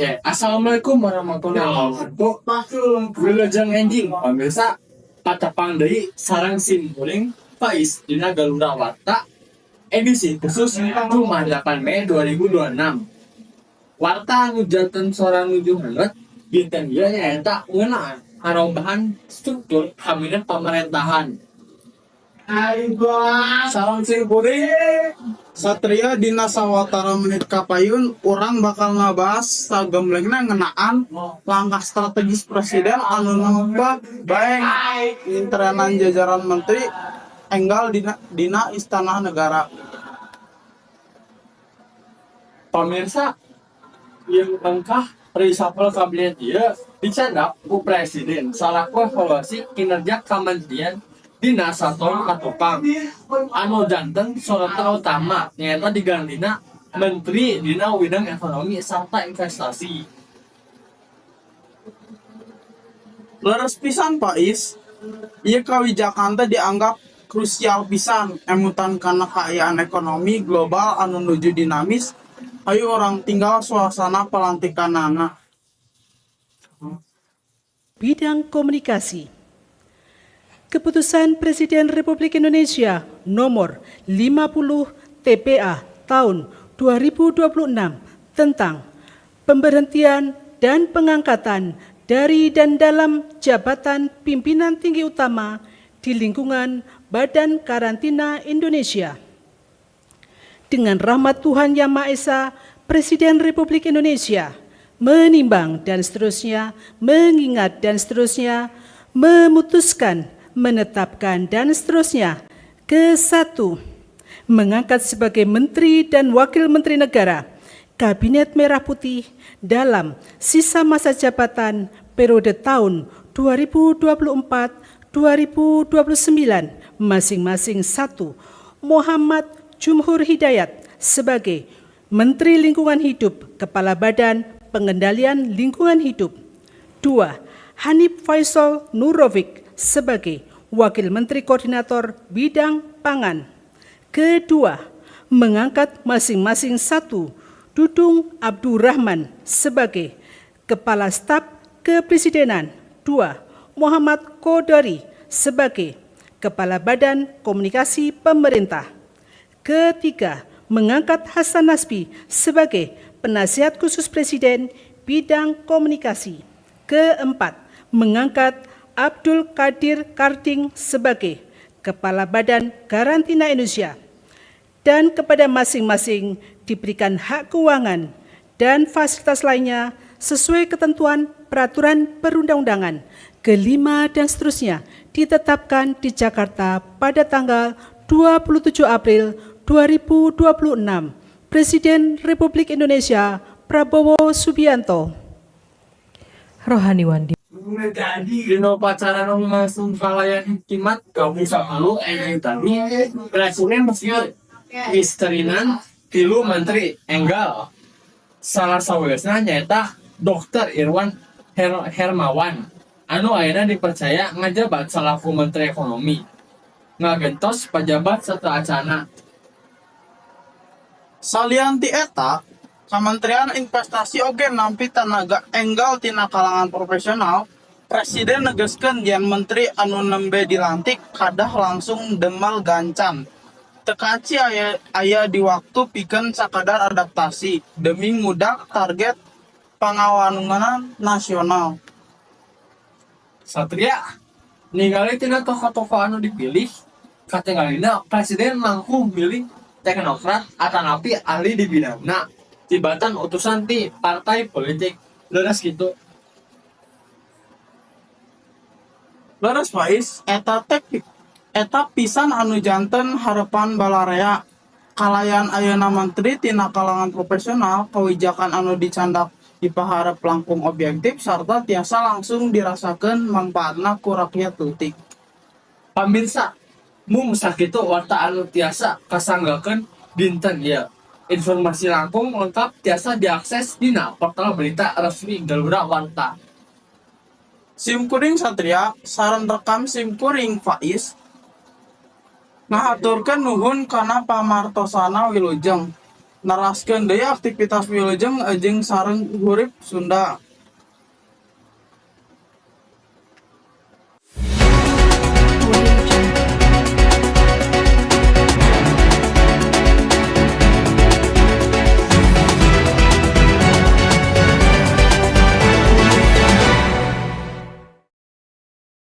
Assalamualaikum warahmatullahi wabarakatuh. Wilujeng enjing, pamirsa, patepang deui sareng sim kuring Faiz dina Galura Warta edisi khusus Jumat 8 Mei 2026. Warta anu janten sora nuju hangat dinten ieu nyaeta ngeunaan harobahan struktur kabinet pamerintahan. Sareng sim kuring Satria. Dina sawatara menit kapayun urang bakal ngabahas sagemblengna ngeunaan langkah strategis presiden anu nembe bae ngintrenan jajaran menteri enggal dina Istana Negara. Pamirsa, yang langkah reshuffle kabinet ieu dicandak ku presiden salaku evaluasi kinerja kementerian dina sataun katukang. Anu janten sorotan utama nyaeta digantina menteri dina widang ekonomi sarta investasi. Leres pisan, Pais. Ieu kawijakan teh dianggap krusial pisan emutan kana kaayaan ekonomi global anu nuju dinamis. Hayu urang tinggal suasana pelantikanana. Bidang Komunikasi. Keputusan Presiden Republik Indonesia nomor 50 TPA tahun 2026 tentang pemberhentian dan pengangkatan dari dan dalam jabatan pimpinan tinggi utama di lingkungan Badan Karantina Indonesia. Dengan rahmat Tuhan Yang Maha Esa, Presiden Republik Indonesia menimbang dan seterusnya, mengingat dan seterusnya, memutuskan, menetapkan dan seterusnya. Kesatu, mengangkat sebagai Menteri dan Wakil Menteri Negara Kabinet Merah Putih dalam sisa masa jabatan periode tahun 2024-2029 masing-masing satu, Muhammad Jumhur Hidayat sebagai Menteri Lingkungan Hidup, Kepala Badan Pengendalian Lingkungan Hidup. Dua, Hanif Faisal Nurofiq sebagai Wakil Menteri Koordinator Bidang Pangan. Kedua, mengangkat masing-masing satu, Dudung Abdurrahman sebagai Kepala Staf Kepresidenan. Dua, Muhammad Kodari sebagai Kepala Badan Komunikasi Pemerintah. Ketiga, mengangkat Hasan Nasbi sebagai Penasihat Khusus Presiden Bidang Komunikasi. Keempat, mengangkat Abdul Qadir Karding sebagai Kepala Badan Karantina Indonesia dan kepada masing-masing diberikan hak keuangan dan fasilitas lainnya sesuai ketentuan peraturan perundang-undangan. Kelima dan seterusnya, ditetapkan di Jakarta pada tanggal 27 April 2026. Presiden Republik Indonesia Prabowo Subianto. Rohani Wandi. Dina upacara nu langsung kalayan hikmat gabung 10 enjing tadi, presiden ngisterinan tilu menteri enggal. Salah sawiosna nyaeta Dr. Irwan Hermawan anu ayeuna dipercaya ngajabat salaku Menteri Ekonomi, ngagentos pajabat sateuacanna. Salian ti eta, Kementerian Investasi oge nampi tanaga enggal tina kalangan profesional. Presiden negeskeun yen menteri anu nembe dilantik kadah langsung damel gancang. Teu kaci aya di waktu pikeun sakadar adaptasi demi ngudag target pangawangunan nasional. Satria, ningali tina tokoh-tokoh anu dipilih, katinggalina presiden langkung milih teknokrat atanapi ahli di bidangna tibatan utusan ti partai politik. Leres gitu? Leres, Faiz, eta teh eta pisan anu janten harepan balarea. Kalayan ayeuna menteri tina kalangan profesional, kawijakan anu dicandak dipaharep langkung objektif sarta tiasa langsung dirasakeun mangpaatna ku rakyat leutik. Pamirsa, mung sakitu warta anu tiasa kasanggakeun dinten ieu. Informasi langkung lengkap tiasa diakses dina portal berita resmi Galura Warta. Sim kuring Satria sareng rekam sim kuring Faiz ngahaturkeun nuhun kana pamartosana. Wilujeng. Neraskeun deui aktivitas Wilujeng jeung sareng hurip Sunda.